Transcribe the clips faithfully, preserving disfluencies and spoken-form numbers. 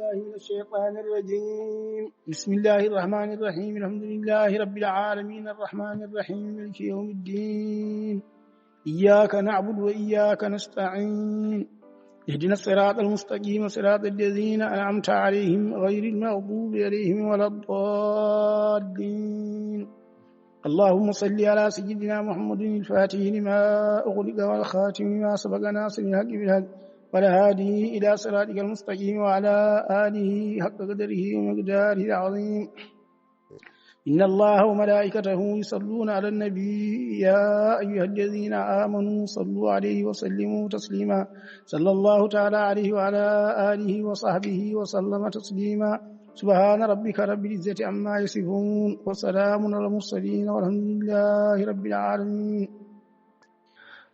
بالله من الشيطان الرجيم. بسم الله الرحمن الرحيم. الحمد لله رب العالمين، الرحمن الرحيم، مالك يوم الدين. إياك نعبد وإياك نستعين. اهدنا الصراط المستقيم، صراط الذين أنعمت عليهم، غير المغضوب عليهم ولا الضالين. اللهم صل على سيدنا محمد الفاتح لما أغلق والخاتم لما سبق ناصر الحق بالحق والهادي إلى صراطك المستقيم وعلى آله حق قدره ومقداره العظيم. إن الله وملائكته يصلون على النبي، يا أيها الذين آمنوا صلوا عليه وسلموا تسليما. صلى الله تعالى عليه وعلى آله وصحبه وسلم تسليما. سبحان ربك رب العزة عما يصفون، وسلام على المرسلين، والحمد لله رب العالمين.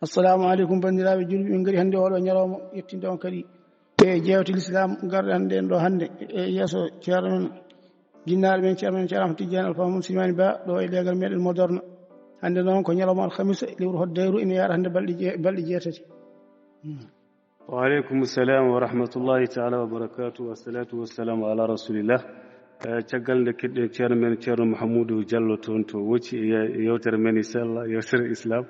Assalamu aleykum, banndiraaɓe julɓe, min ngari hannde oɗo ñalawma, yettinde on kadi e jeewte l'islam garɗe hannde en ɗo hannde e yeeso ceerno men, jinnaaɗo men, ceerno men, Ceerno Ahmad Tidiane Alpha Mamadou Silmani Ba, ɗo e leegal meɗen Modorno. Hannde noon ko ñalawma alhamisa, lewru hoddayru, ene yaara hannde balɗe je-, balɗe jeetati. Hmm. Wa aleykum salam wa rahmatullahi taala wa barakatuh. Wassalatu wassalamu ala rasulillah. Eh, caggal nde keɗɗen ceerno men, Ceerno Mouhamadou Diallo, toon to Wocci, e ye-, yewtere men, inchallah, yewtere islam.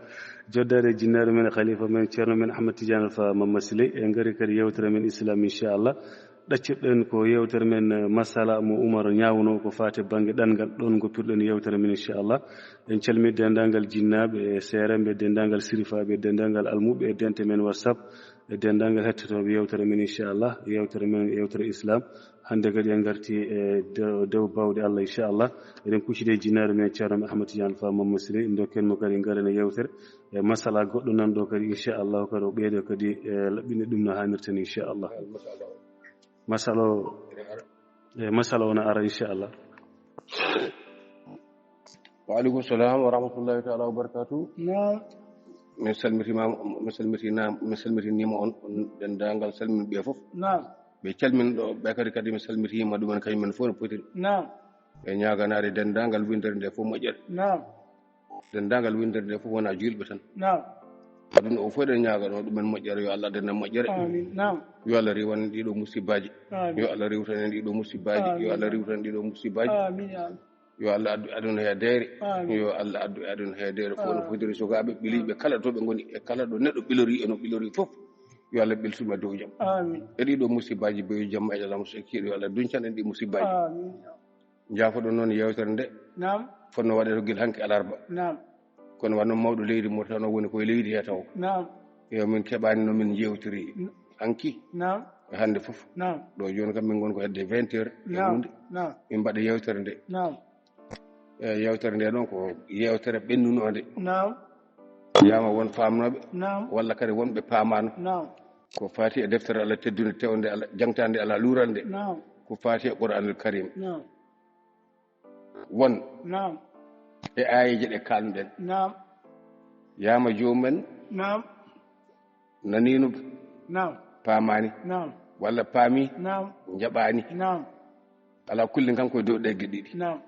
Joddaade e jinnaaɗo men, khalifa men, ceerno men Ahmad Tidiane Alpha Mama Sile. En ngari kadi yewtere men islam, inchallah. Ɗaccirɗen ko yewtere men, eh, masala mo Umar ñaawno ko faati bannge ɗanngal. Ɗoon ngoppirɗen yewtere men, inchallah. En calmii denndaangal jinnaaɓe e seeremɓe, denndaangal sirifaaɓe, denndaangal almuɓe e dente men WhatsApp, e denndaangal hettotooɓe yewtere men, inchallah, yewtere men, yewtere islam. Hannde kadi en ngarti e de-, dow baawɗe Allah, inchallah. Eɗen kuccidi e jinnaaɗo men, ceerno men Ahmad Tidiane Alpha Mama Sile, ndokken mo kadi ngaren e yewtere. E masala goɗɗo nan ɗo kadi, inchallah, kadi o ɓeydo kadi, e, laɓɓinde ɗum no haanirta ni, inchallah. Masala o, e, masala o na ara, inchallah. Wa aleykum salam wa rahmatullahi taala wa barakatuh. Naam. Min salmitima, min salmitina, min salmitinima on, on denndaangal salminɓe fof. Naam. Ɓe calmin ɗo, ɓe kadi, kadi mi salmitima ɗumen kañum men fof no potiri. Naam. Ɓe ñaaganaade denndaangal winndere nde fof moƴƴere. Naam. Denndaangal winndere nde fof wona juulɓe tan. Naam. Aduna o fof eɗen ñaagano ɗumen moƴƴere, yo Allah addan en moƴƴere. Amin. Naam. Yo Allah riwan ɗiɗo musibbaaji. Amin. Yo Allah riwtan en ɗiɗo musibbaaji. Amin. Yo Allah riwtan en ɗiɗo musibbaaji. Amin, amin. Yo Allah addu aduna he deere. Amin. Yo Allah addu aduna he deere. Fof no fotiri sukaaɓe ɓiliiɓe kala to ɓe ngoni e kala ɗo neɗɗo ɓilori e no ɓilori fof. Yo Allah ɓeltu ɓe dow jam. Amin. E ɗiɗo musibbaaji, beyo jamma e jalamu so ekkiiɗo, yo Allah duncan en ɗi musibbaaji. Amin. Njaafoɗon noon yewtere nde. Naam. Fotno waɗeede gila hanki alarba. Naam. Kono wanno mawɗo leydi Mauritanie o woni koye leydi he taw. Naam. Yo min keɓaani no min njewtiri N-, hanki. Naam. E hannde fof. Naam. Ɗo jooni kam min ngon ko hedde vingt heures e Naam. Hunde. Naam. Min mbaɗa yewtere nde. Naam. E yewtere nde noon ko yewtere ɓennunoonde. Naam. Yama won faamnooɓe. Naam. Walla kadi wonɓe paamaano. Naam. Ko faati e deftere Allah teddunde, tewnde Allah, jangtande Allah, luurande. Naam. Ko faati e Qur'anul Karim. Naam. Won Naam. E aayeeje ɗe kaalnuɗen. Naam. Yama joomum en Naam. Naniino Naam. Paamaani. Naam. Walla paami Naam. Njaɓaani. Naam. Ala kulli kanko e dow ɗe geɗe ɗiɗi. Naam.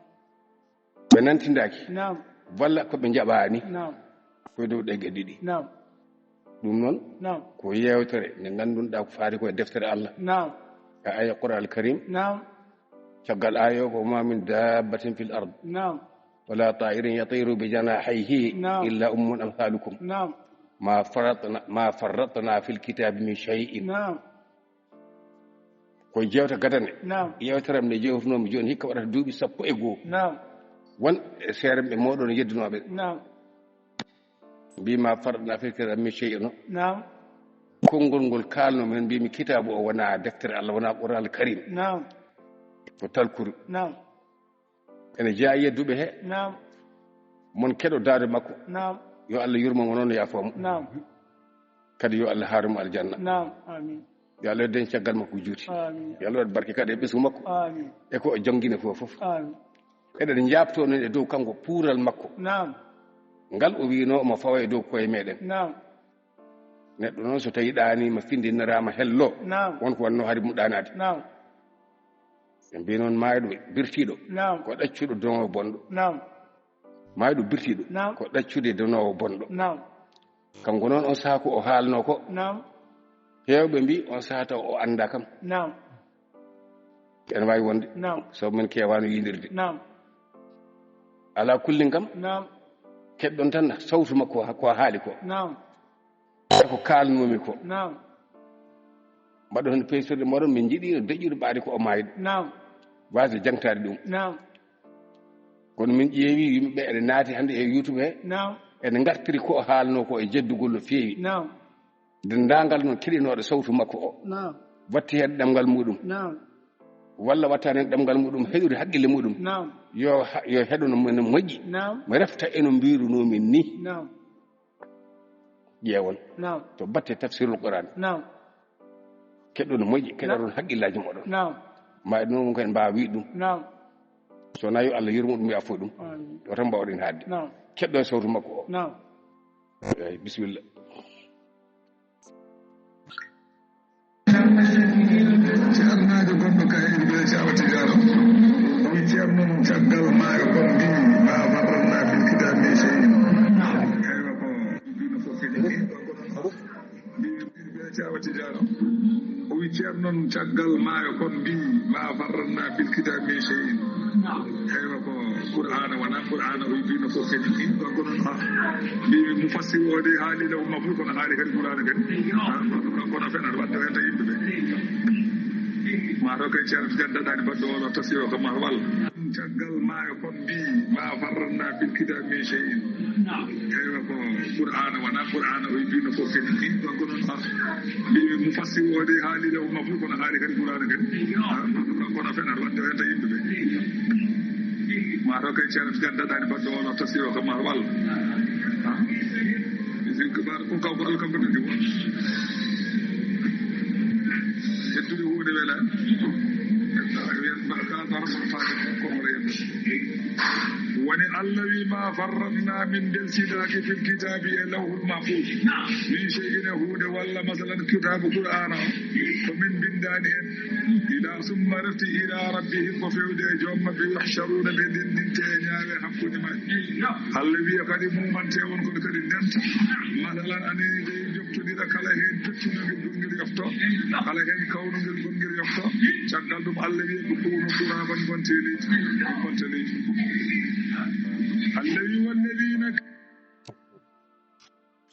Ɓe nantindaaki. Naam. Walla ko ɓe njaɓaani. Naam. Ko e dow ɗe geɗe ɗiɗi. Naam. Ɗum noon Naam. Ko yewtere nde ngannduɗaa ko faati ko e deftere Allah. Naam. E aya Qur'an al Karim. Naam. Caggal aya o ko: "Wa ma min dabbatin fil ard Naam. Wala ta'irin yatiru bi janahayhi Naam. Illa ummun amsalukum. Naam. Ma farratna, ma farratna fil kitabi min shay'in." Naam. Ko jewte gadane. Naam. Yewtere am nde jewtunoomi jooni hikka waɗata duuɓi sappo e goo. Naam. Won e seeremɓe mooɗon yeddunooɓe. Naam. Mbii ma farratna fil kitabi min shay'in o. Naam. Konngol ngol kaalnoomi heen, mbiimi kitaabu o wonaa deftere Allah, wonaa Qur'an al Karim. Naam. Ko talkuru. Naam. Ene jeyaa yedduɓe he. Naam. Mon keɗo daade makko. Naam. Yo Allah yurmo mo noon, yaafoo mo. Naam. Kadi yo Allah haar mo aljanna. Naam. Amin. Yo Allah yedden caggal makko juuti. Amin. Yo Allah waɗ barke kadi e ɓesngu makko. Amin. E ko o janngini fof fof. Amin. Eɗen njaabtoo noon e dow kanko puural makko. Naam. Ngal o wiinoo omo fawa e dow koye meɗen. Naam. Neɗɗo noon so tawi ɗaaniima, findiniraama, hello. Naam. Won ko wannoo hari mum ɗaanaade. Naam. Ɓe mbii noon maayɗo birtiiɗo. Naam. Ko ɗaccuɗo donoowo bonɗo. Naam. Maayɗo birtiiɗo. Naam. Ko ɗaccude donoowo bonɗo. Naam. Kanko noon on sahaa ko o haalnoo ko. Naam. Heewɓe mbii on sahaa taw o anndaa kam. Naam. Ene waawi wonde. Naam. Sabu men keewaano yiidirde. Naam. Alaa kullin kam. Naam. Keɗɗon tan sawtu makko ko haali ko. Naam. Ko kaalnoomi ko. Naam. Mbaɗo heen peesirde moɗon, min njiɗi no deƴƴude ɓaade ko o maayɗo. Naam. Waasde jangtaade ɗum. Naam. Kono min ƴeewi yimɓe ɓe eɗe naati hannde e YouTube he. Naam. Ene ngartiri ko o haalnoo ko e jeddugol no feewi. Naam. Denndaangal noon keɗinooɗo sawtu makko o. Naam. Watti heen ɗemngal muɗum. Naam. Walla wattaani heen ɗemngal muɗum, heɗude haqqille muɗum. Naam. Yo ha-, yo heɗo no, no moƴƴi. Naam. Mo refta e no mbiirunoo min ni. Naam. Ƴeewon. Naam. To batte tafsirul Qur'an. Naam. Keɗɗo no moƴƴi, keɗoɗon haqqillaaji moɗon. Naam. Ma e ɗum ko en mbaawa wiide ɗum. Naam. So wonaa yo Allah yurmo ɗum, yaafo ɗum. Amiin. Ɗo tan mbaawɗen haadde. Naam. Keɗɗo e sawtu makko o. Naam. Eey, bisimilla. Ceernaajo goɗɗo ka en bee Caawati Jaalo. O wi ceerno mum caggal maayo kon mbi ma farratna fil kitaabi min shay'in. Eywa ko. Mbi ɓe Caawati Jaalo. O wi ceerno noon caggal maayo kon mbi ma farratna fil kitaabi min shay'in. Eywa ko Qur'aana wona Qur'aana o wi no fof kadi. Ɗon ko noon ha mbi mufassir o de haali law mabru kono haali kadi Qur'aana kadi. Ha kono fenat wadde o henta yimɓe ɓe. Ma to kay ceerno jaddaɗani baɗɗo wala tasiro kam ma walla. Caggal maayo kon mbi ma farratna fil kitaabi min shay'in. Eywa ko Qur'aana wona Qur'aana o wi no fof kadi. Ɗon ko noon ha mbi mufassir o de haali law mabru kono haali kadi Qur'aana kadi. Ha kono fenat wadde o henta yimɓe ɓe. Ma to kay ceerno jaddaɗani baɗɗo wala tasiro kam ma walla. Ha? Isin kibar ko kaw ko alkam ko nandi won. Heddude huunde wela. Woni Allah wi ma farratna min del sitaki fil kitabi e lawhul mahfuz. Min shay'in e huunde walla masalan kitabu Qur'ana o. Ko min bindani en. Ila summa refti ila rabbihim ko fewde e joom maɓɓe yuhsharuna ɓe ndendinte e ñaawe hakkunde maɓɓe. Allah wiya kadi mumante on kono kadi ndenta. Masalan anani de joftodira kala heen peccunogel gongel yofto. Kala heen kawnogel gongel yofto. Caggal ɗum Allah wiya ko kunu turaban gonte leydi. Gonte leydi. Allah wi walladina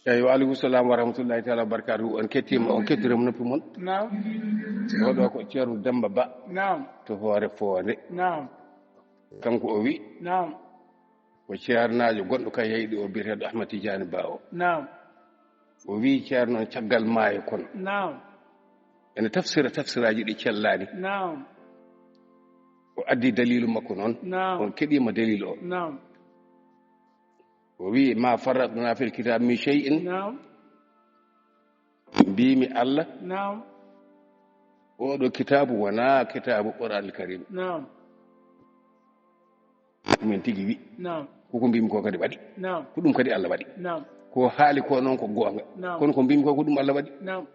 Eyi, wa aleykum salam wa rahmatullahi taala wa barakatuhu. On kettima, on kettirama noppi mon. Naam. Oɗo ko Ceerno Demba Ba. Naam. To Hoore Foonde. Naam. Kanko o wi. Naam. Ko ceernaajo gonɗo ka yeyɗi o biyeteeɗo Ahmad Tidiane Ba o. Naam. O wi ceerno on caggal maayo kon. Naam. Ene tafsira tafsiraaji ɗi cellaani. Naam. O addi dalilu makko noon. Naam. On keɗima dalilu o. Naam. O wi ma farratna fil kitab min shay'in. Naam. Mbimi Allah. Naam. Oɗo kitabu wona kitabu Qur'an al Karim. Naam. Min tigi wi. Naam. Koko mbimi ko kadi waɗi. Naam. Ko ɗum kadi Allah waɗi. Naam. Ko haali ko noon ko goonga. Naam. Kono ko mbimi ko ko ɗum Allah waɗi. Naam.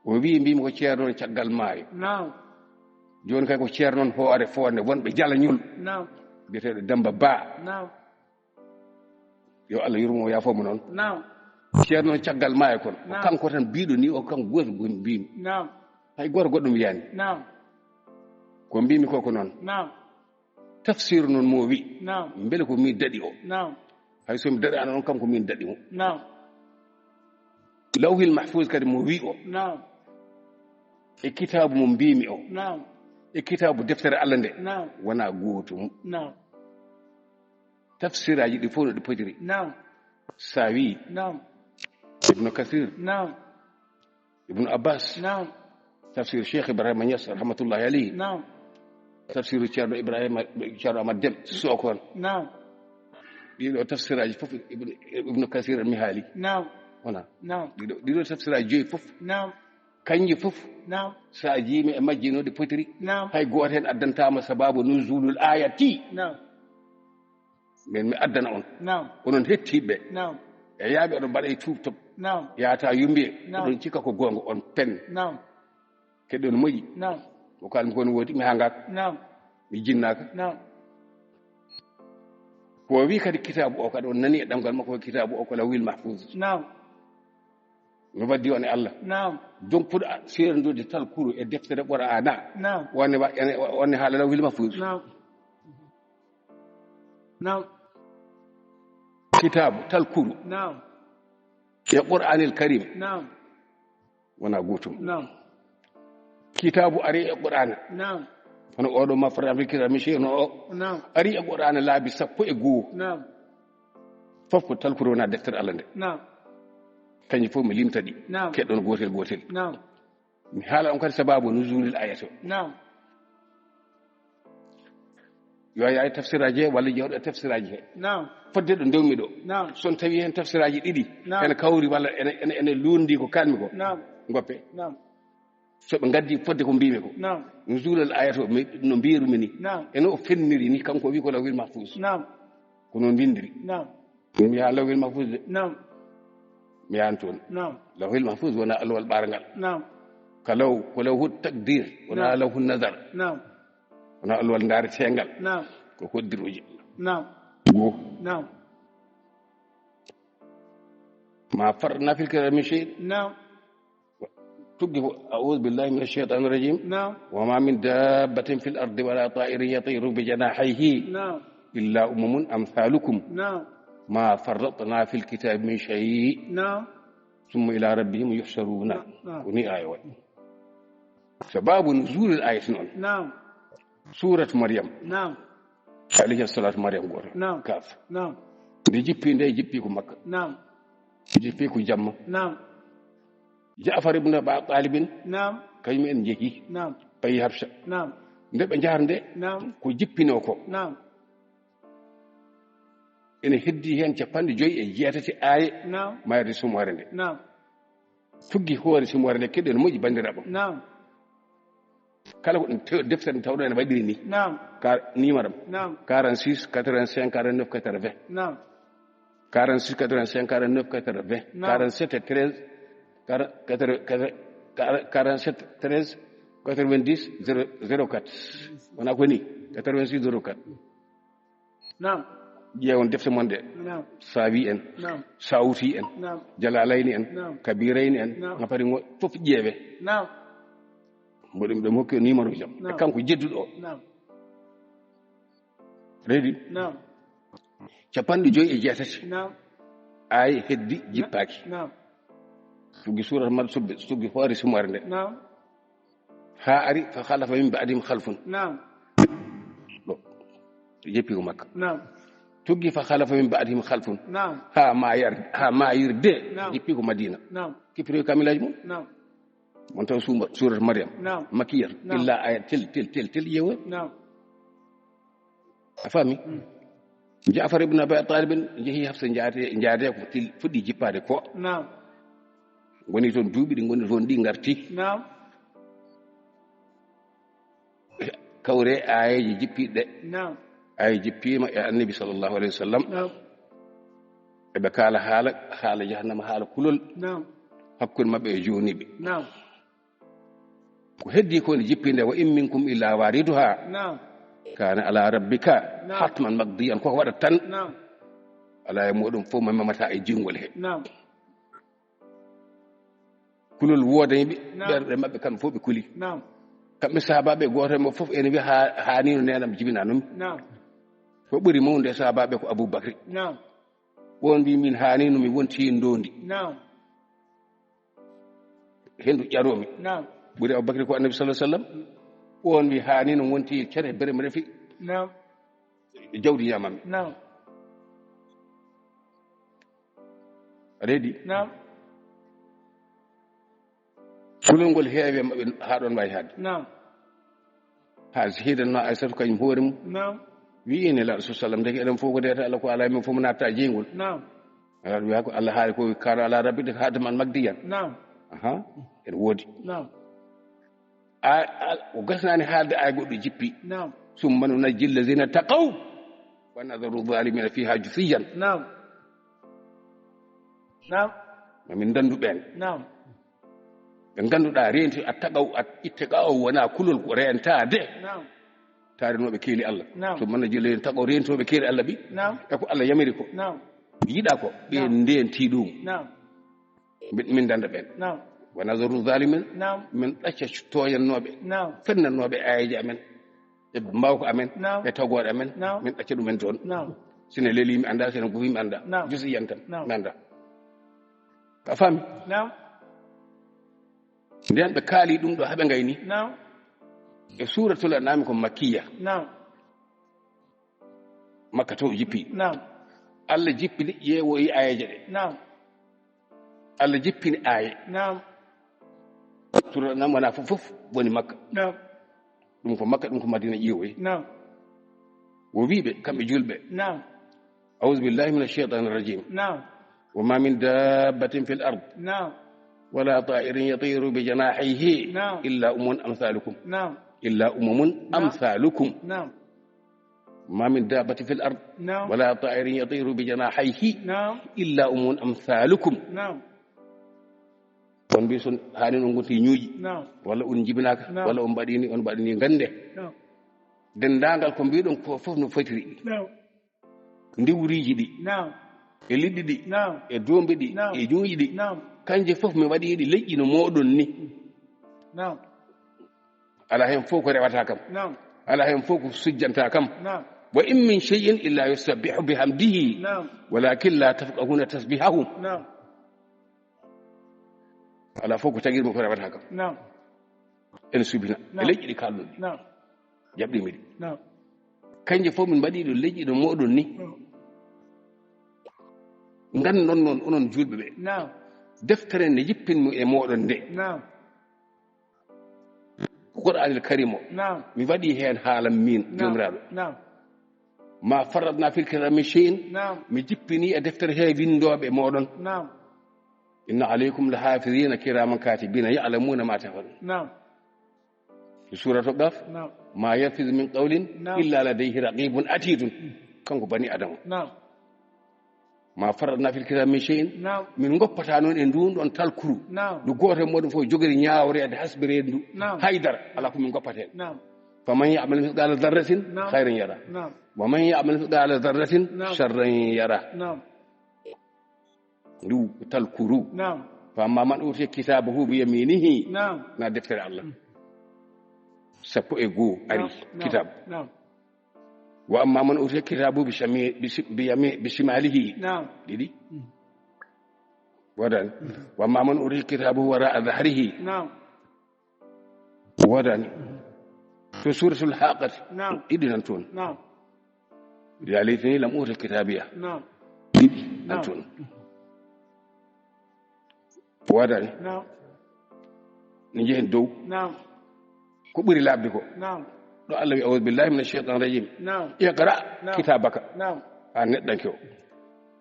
O wi mbimi ko ceerno on caggal maayo. Naam. Joni kay ko ceerno on Hoore Foonde wonɓe Jalañol. Naam. Biyeteeɗo Demba Ba. Naam. Yo Allah yurmo o yaafo mo noon. Naam. Ceerno on caggal maayo kon. Ko kanko tan biɗo ni o kanko goto mbimi. Naam. Hay goto goɗɗo mi yani. Naam. Ko mbimi ko ko noon. Naam. Tafsir noon mo wi. Naam. Mbele ko min daɗi o. Naam. Hay so mi daɗaano noon kanko min daɗi mo. Naam. Lawhil Mahfuz kadi mo wi o. Naam. E kitaabu mo mbimi o. Naam. E kitaabu deftere Allah nde. Naam. Wona gootum. Naam. Tafsiraaji ɗi fof no ɗi potiri. Naam. Sawi. Naam. Ibnu Kasir. Naam. Ibnu Abbas. Naam. Tafsir Cheikh Ibrahima Niass rahmatullahi alayhi. Naam. Tafsiru Ceerno Ibrahima, Ceerno Amad Dem Sokon. Naam. Ɗiɗo tafsiraaji fof Ibnu, Ibnu Kasir mi haali. Naam. Wona. Naam. Ɗiɗo, ɗiɗo tafsiraaji joyi fof. Naam. Kanji fof. Naam. Sa jiimi e majji no ɗi potiri. Naam. Hay gooto heen addantama sababu nuzulul ayati. Naam. Min mi addana on. Naam. Onon hettiɓe. Naam. E yaaɓe oɗon mbaɗa e tuubtop. Naam. Yaata yumbiye. Naam. Oɗon cikka ko goonga on pen. Naam. Keɗɗon moƴƴi. Naam. Ko kalmi kon woodi mi hangaka. Naam. Mi jinnaka. Naam. Ko wi kadi kitaabu o kadi on nani e ɗemngal makko ko kitaabu o ko Lawhil Mahfuz. Naam. No waddi on e Allah. Naam. Donkuɗo a-, seerndude talkuru e deftere Qur'aana. Naam. Wonde wa-, ene, wonde haala lawhil mahfuz. Naam. Naam. Kitaabu talkuru. Naam. E Qur'aanil Karim. Naam. Wona gootum. Naam. Kitaabu ari e Qur'aana. Naam. Hono oɗo ma farra fil kitaabi min shay no o. Naam. Ari e Qur'aana laabi sappo e goo. Naam. Fof ko talkuru wona deftere Allah nde. Naam. Kañum fof mi limta ɗi. Naam. Keɗɗon gootel gootel. Naam. Mi haala on kadi sababu nuzulil ayat o. Naam. Yo a yahay tafsiraaji he walla jewɗo e tafsiraaji he. Naam. Fodde ɗo ndewmi ɗo. Naam. So on tawi heen tafsiraaji ɗiɗi. Naam. Ene kawri walla ene, ene, ene lundi ko kalmi ko. Naam. Ngoppe. Naam. So ɓe ngaddi fodde ko mbimi ko. Naam. Nuzulal ayat o mi, no mbirumi ni. Naam. Ene o fenniri ni kanko o wi ko lawhil mahfuz. Naam. Ko noon windiri. Naam. Mi yaha lawhil mahfuz de. Naam. Mi yahan toon. Naam. Lawhil mahfuz wona alwal ɓarangal. Naam. Ka law, ko lawhu takdir, wona Naam. lawhu nazar. Naam. Wona alwal ndareteengal. Naam. Ko hoddirooji. Naam. Go. Naam. Ma farratna fil kitabi min shay. Naam. Tuggi ko, a'udhu billahi minash shaytanir rajim. Naam. Wa ma min dabbatin fil ardi wala ta'irin yatiru bi janahihi. Naam. Illa umamun amsalukum. Naam. Ma farratna fil kitabi min shay. Naam. Summa ila rabbihim yuhsharuna. Naam. Ko ni aya waɗi. Sababu nuzulil ayati noon. Naam. Surat Maryam. Naam. Alayhi salatu Maryam gooto. Naam. Kaaf. Naam. Nde jippi nde, jippi ko Makka. Naam. Jippi ko jamma. Naam. Ja'far ibn Abi Talibin. Naam. Kañum en jehi. Naam. Payi Habsha. Naam. Nde ɓe njahata nde, Naam. ko jippinoo ko. Naam. Ene heddi heen capanɗe joyi e jeetati aaye Naam. mayre sumoore nde. Naam. Tuggi hoore sumoore nde, keɗɗen moƴƴi banndiraaɓe. Naam. Kala ko ɗum te-, deftere nde tawɗo ene waɗiri ni. Naam. Ka, numéro am. Naam. quarante-six, quatre-vingt-cinq, quarante-neuf, quatre-vingts. Naam. quarante-six, quatre-vingt-cinq, quarante-neuf, quatre-vingts. Naam. quarante-sept, treize, quar-, quatre-vingts, quatre-vingts, quarante-sept, treize, quatre-vingt-dix, zéro, zéro quatre. Wona ko ni? quatre-vingt-six, zéro quatre. Naam. Ƴeewon defte mon ɗe. Naam. Saawi en. Naam. Sawti en. Naam. Jalalayni en. Naam. Kabirayni en. Naam. Ngafari ngo fof ƴeewe. Naam. Mboɗo mi ɗum hokki numéro jam. Naam. E kanko jedduɗo o. Naam. Reedi? Naam. Capanɗe joyi e jeetati. Naam. Ay heddi jippaaki. Naam. Tuggi surat Maryam, tuggi hoore sumoore nde. Naam. Haa ari, "Fa khalafa min ba'dihim khalfun." Naam. Ɗo. Jippi ko Makka. Naam. Tuggi, "Fa khalafa min ba'dihim khalfun." Naam. Haa maayar-, haa maayirde. Naam. Jippi ko Madina. Naam. Kippitoy kamilaaji mum. Naam. Mon taw suuma-, surat Maryam. Naam. Makkiyat. Naam. Illa ayat tel, tel, tel, tel yewe. Naam. A faami? Mm. Ja'far ibn Abi Talib en jehi Hafsa njaade, njaade ko til-, fuɗɗi jippaade ko. Naam. Ngoni toon duuɓi ɗi ngoni toon ɗi ngarti. Naam. Kawre aayeeji jippiiɗe. Naam. Aaye jippiima e Annabi sallallahu alayhi wa sallam. Naam. Eɓe kaala haala, haala jahannama, haala kulol. Naam. Hakkunde maɓɓe e jooniiɓe. Naam. Ko heddi ko ne jippinde, "Wa in minkum illa wariduha." Naam. Kana ala rabbika Naam. hatman maqdiyan. Koko waɗat tan. Naam. Ala e muɗum fof mo memata e jingol he. Naam. Kulol woodani ɓe, Naam. ɓerɗe maɓɓe kamɓe fof ɓe kuli. Naam. Kamɓe sahabaɓe gooto e maɓɓe fof ene wiya ha-, hanino nenam jibinanumi. Naam. Ko ɓuri mawnude e sahabaɓe ko Abu Bakri. Naam. On mbi min hanino mi wonti e ndondi. Naam. Hendu ƴaromi. Naam. Ɓuri Abu Bakri ko Annabi sallallahu alaihi wasallam. On mbi hanino wonti e cere bere mi refi. Naam. Jawdi ñamami. Naam. A reedi? Naam. Kulol ngol heewi e maɓɓe haa ɗoon waawi haadde. Naam. Haa sihidanno Aysatu kañum hoore mum. Naam. Wiyi, "Ene Laaɗo sallallahu alaihi wasallam, ndeke eɗen fof ko deeta Allah ko alaa e men fof mo natta e jeyngol." Naam. Alaa ɗum wiya ko Allah haali ko, "Kana ala rabbika hatman maqdiyan." Naam. Aha, ene woodi. Naam. A, a, o gasnaani haalde ay goɗɗo jippi. Naam. "Summa nunajji allazina taqaw wa nadharu zalimina fiha jusiyan." Naam. Naam. Ma min dandu ɓeen. Naam. Ɓe ngannduɗaa reenti a taqaw, a itte ɓaawo wona kulol ko reentaade. Naam. Taarinooɓe keeli Allah. Naam. "Summa nunajji allazina taqaw", reentooɓe keeli Allah ɓi. Naam. E ko Allah yamiri ko. Naam. Yiɗa ko. Ɓe Naam. ndeenti ɗum. Naam. Min, min danda ɓen. Naam. Wa nazaru zalimin. Naam. Min ɗacca tooñannooɓe. Naam. Fennannooɓe aayeeje amen. E mbawka amen. Naam. E tagooɗe amen. Naam. Min ɗacca ɗumen toon. Naam. Sine leli mi annda, sine gufi mi annda. Naam. Jusi yantan. Naam. Mi annda. A faami? Naam. Nden ɓe kaali ɗum ɗo haɓe ngayni. Naam. E suuratul An'aami ko makkiya. Naam. Makka to jippi. Naam. Allah jippini ƴeewoyi aayeeje ɗe. Naam. Allah jippini aaye. Naam. Suuratul An'aami wona fof, fof woni Makka. Naam. Ɗum ko Makka, ɗum ko Madina ƴeewoyi. Naam. O wiiɓe, kamɓe julɓe. Naam. أعوذ بالله من الشيطان الرجيم. نعم. وما من دابة في الأرض نعم. ولا طائر يطير بجناحيه نعم. إلا أمم أمثالكم. نعم. إلا أمم نعم. أمثالكم. نعم. ما من دابة في الأرض نعم. ولا طائر يطير بجناحيه نعم. إلا أمم أمثالكم. نعم. On mbi son haani on gonti ñuuƴi. Naam. Walla on jibinaaka, naam. Walla on mbaɗini, on mbaɗini ngannde. Naam. Denndaangal ko mbiɗon ko fof no fotiri. Naam. Ndiwriiji ɗi. Naam. E liɗɗi ɗi. Naam. E doombi ɗi. Naam. E ñuuƴi ɗi. Naam. Kanje fof mi waɗi ɗi leƴƴi no mooɗon ni. Naam. Alaa heen fof ko rewata kam. Naam. Alaa heen fof ko sujjanta kam. Naam. Wa in min shay'in illa yusabbihu bihamdihi. Naam. Walakin la tafqahuna tasbihahum. Naam. Alaa fof ko tagirmi ko rewata kam. Naam. Ene subina. Naam. E leƴƴi ɗi kalɗon ɗi. Naam. Jaɓɗimi ɗi. Naam. Kanje fof min mbaɗi ɗo leƴƴi ɗo mooɗon ni. Naam. Nganndon noon, onon juulɓe ɓe. Naam. Deftere nde jippinmi e mooɗon nde. Naam. Qur'aanil Kariim o. Naam. Mi waɗi heen haala miin, naam, Joomiraaɗo. Naam. Ma farratna fil kitaabi min shay'in. Naam. Mi jippini e deftere he winndooɓe mooɗon. Naam. Inna alaykum la hafizina kiraman katibina ya'lamuna ma taf'alun. Naam. Suuratu Qaaf. Naam. Ma yalfizu min qawlin, naam, illa ladayhi raqibun atidun. Kanko bani Adama. Naam. Ma farratna fil kitaabi min shay'in. Naam. Min ngoppata noon e nduun ɗon talkuru. Naam. Ndu gooto e mooɗon fof jogori ñaawreede, hasbireede ndu. Naam. Haydara, alaa ko min ngoppata heen. Naam. Faman ya'mal mithqala dharratin, naam, khayran yara. Naam. Wa man ya'mal mithqala dharratin, naam, sharran yara. Naam. Ndu talkuru. Naam. Fa amma man utiya kitabahu bi yaminihi. Naam. Na deftere Allah. Sappo e goo ari. Naam. Naam. Kitaabu. Naam. Wa amma man utiya kitabahu bi shami-, bi shi-, bi yami-, bi shimalihi. Naam. Ɗiɗi. Mm. Woodani. Mm. Wa amma man utiya kitabahu wara'a dhahrihi. Naam. Woodani. Mm. To Suuratul Haqqati. Naam. Ɗiɗi nan toon. Naam. Ya laytani lam uta kitabiya. Naam. Ɗiɗi nan, naam, toon. Woodani. Naam. Ne njehen dow. Naam. Ko ɓuri laaɓde ko. Naam. Ɗo Allah wi, "A'udhu billahi minash shaitanir rajim." Naam. "Iqra, naam, kitabaka." Naam. An neɗɗanke o.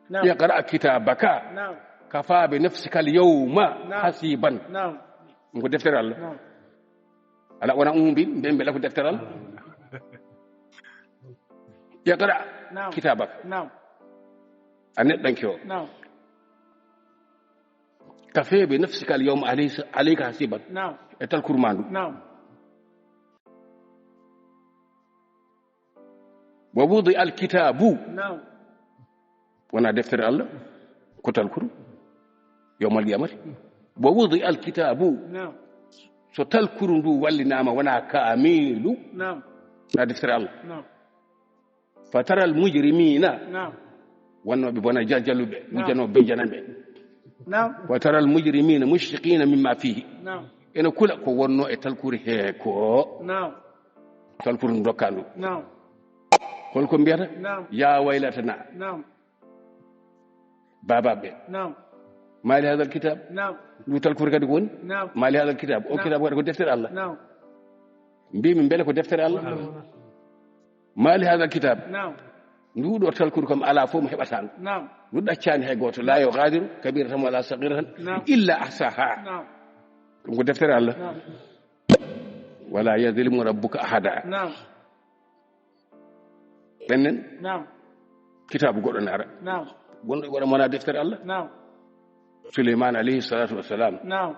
Naam. "Iqra kitabaka." Naam. "Kafa bi nafsika al yawma, naam, hasiban." Naam. Ɗum ko deftere Allah. Naam. Alaa, wona ɗum mbi-, mbiyen mbela ko deftere Allah. "Iqra, naam, kitabaka." Naam. An neɗɗanke o. Naam. "Kafa bi nafsika al yawma alaysa-, alayka hasiban." Naam. E talkuru ma ndu. Naam. "Wa wudi al kitabu." Naam. Wona deftere Allah, ko talkuru. Yawmal qiyamati. "Wa wudi al kitabu." Naam. So talkuru ndu wallinaama, wona kaamilu. Naam. Na deftere Allah. Naam. "Fatara al mujrimina." Naam. Wonnooɓe bona jajalluɓe, naam, wujjanooɓe be jananɓe. Naam. "Fatara al mujrimina mushfiqina mimma fihi." Naam. Ene kula ko wonno e talkuru he ko. Naam. Talkuru dokkandu. Naam. Holko mbiyata? Naam. "Ya waylatana." Naam. Babaɓe. Naam. "Ma li hadha al kitab." Naam. Ndu talkuru kadi ko woni? Naam. "Ma li hadha al kitab." O, naam, kitabu kadi ko deftere Allah. Naam. Mbimi mbele ko deftere Allah? Naam. "Ma li hadha al kitab." Naam. Ndu ɗo talkuru kam alaa fof mo heɓata ndu. Naam. Ndu ɗaccani hay gooto. "La yughadiru kabiratan wala saghiratan, naam, illa ahsaha." Naam. Ɗum ko deftere Allah. Naam. "Wala yazlimu rabbuka ahada." Naam. Ɓennen? Naam. Kitaabu goɗɗo ne ara. Naam. Wonɗo e goɗɗo wona deftere Allah. Naam. Suleyman alayhi salatu wassalam. Naam.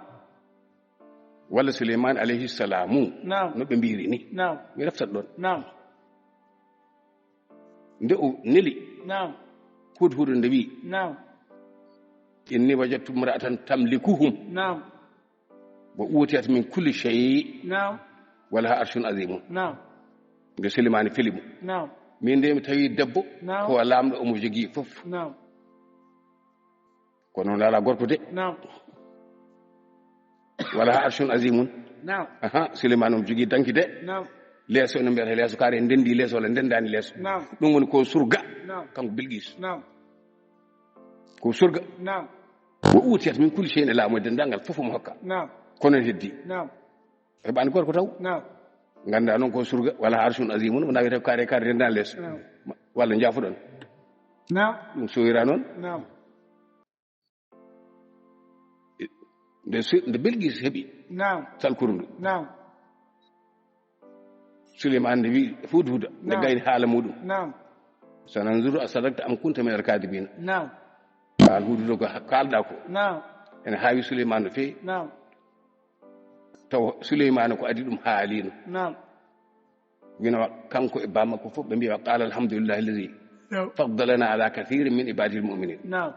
Walla Suleyman alayhi salamu. Naam. No ɓe mbiri ni. Naam. Mi reftat ɗon. Naam. Nde o neli. Naam. Hudhudu nde wi. Naam. Inni wajadtu imra'atan tamlikuhum. Naam. Wa utiyat min kulli shay. Naam. Wa laha arshun azimun. Naam. Nde Sulemani feli mo. Naam. Min de mi tawi debbo. Naam. Ko laamɗo omo jogii fof. Naam. Kono noon alaa gorko de. Naam. Wa laha arshun azimun. Naam. Aha, Sulemani omo jogii danki de. Naam. Leeso ene mbiyata leeso kaare ndenndi leeso walla ndenndaani leeso. Naam. Ɗum woni ko surga. Naam. Kanko Bilqis. Naam. Ko surga. Naam. Wa utiyat min kulli shay'in, e laamu e denndaangal fof omo hokka. Naam. Kono en heddi. Naam. Heɓaani gorko taw. Naam. Nganndaa noon ko surga, wala arshun azimun, mo nawete ko kaare, kaare denndaani leeso. Naam. Walla njaafuɗon. Naam. Ɗum sowira noon. Naam. Nde su-, nde Bilqis heɓi. Naam. Talkuru ndu. Naam. Suleymaan nde wi Hudhuda, nde Naam. Gayni haala muɗum. Naam. Sananzuru a sadakta am kunta minal kaadibina. Naam. Kaal Hudhuda ko ha-, kaalɗa ko. Naam. Ene haawi Suleymaan no feewi. Naam. Taw Suleymaana ko adi ɗum haalino. Naam. Wino kanko e bammakko fof ɓe mbiya, "Qala alhamdulillahi allazi Naam. Faddalana ala kathirin min ibadil mu'minin." Naam.